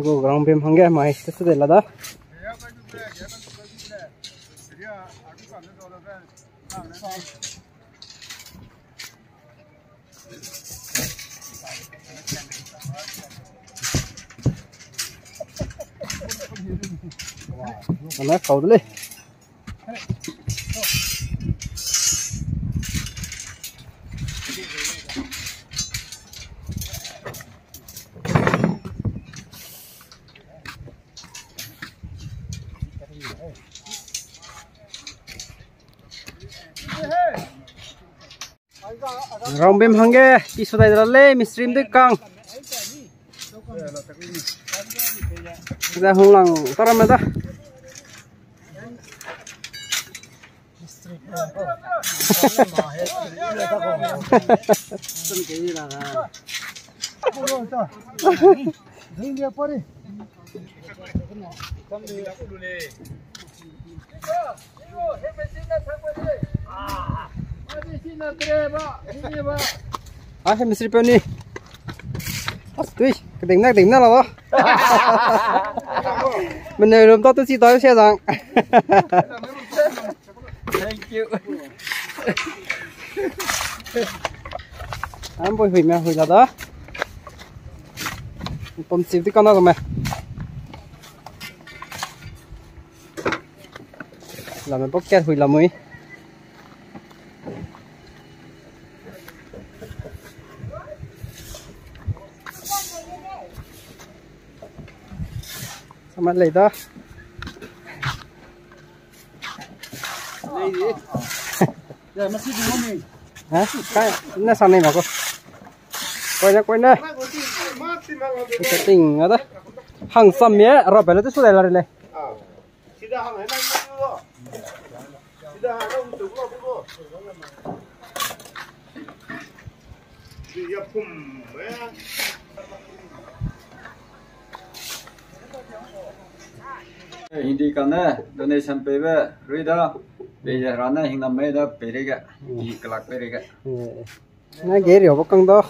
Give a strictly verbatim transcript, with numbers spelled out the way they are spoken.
Gu ground bim hangge mai te su de la da. Ana kau de lei. Ground bim hangge, pi su dai de la lei, mistri mdui kang. Ze hung lang ta ramme da. A, he mistri peu ni. As, tui, keding na, keding na la ba. Mene rum ta tu si ta se zang. Thank you. Am boi hui me hui la da. Pom sip di kana me. Lame bok kat hui lamui. Sama lei da. Ha? Kai, na sa nei ma ko. Koi na, koi na. Ka ting ada. Hang sam ye, ra pele tu su dai la re le. Hindi kane donation pebe rui da, pe rane hingnam mei da pe rege, i kelak pe rege. Na geri obo kang do.